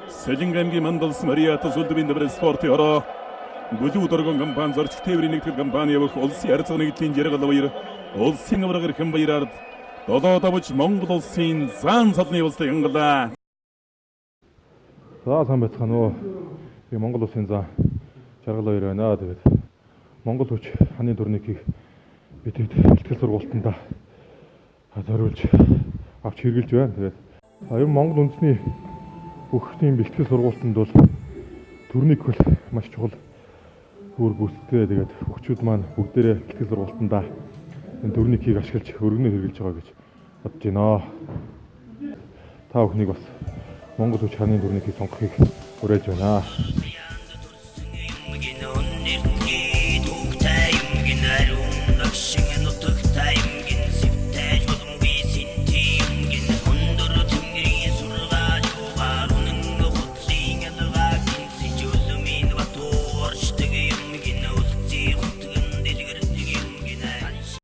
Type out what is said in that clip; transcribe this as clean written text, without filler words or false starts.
Сэлэнг аймгийн Мандалс Мариата Сүлдвийн дэврэл спортын ороо Бүлүү доргон компани зорч тээврийн нэгтгэл компани явах улсын ярилцлага нэгдлийн жаргал баяр улсын аварга эрхэм баяраар долоо давж Монгол улсын зан цолны улсыг хянгалаа. За сайн байцгаана уу. Би Монгол улсын зан жаргал баяр байна. Тэгээд Монгол хүч ханы турникийг битэд бэлтгэл сургуультанда зориулж авч хэрглэж байна. Тэгээд ер нь Монгол үндэсний бүх тийм бэлтгэл сургуультанд бол турник бол маш чухал үр гүйцэттэй. Тэгээд хөгчүүд маань бүгдээрээ бэлтгэл сургуультанда энэ турникийг ашиглаж өргөнөөр хэрглэж байгаа гэж бодож байна. Та бүхнийг бас Монгол хүч ханы турникийг сонгохыг уриалж байна.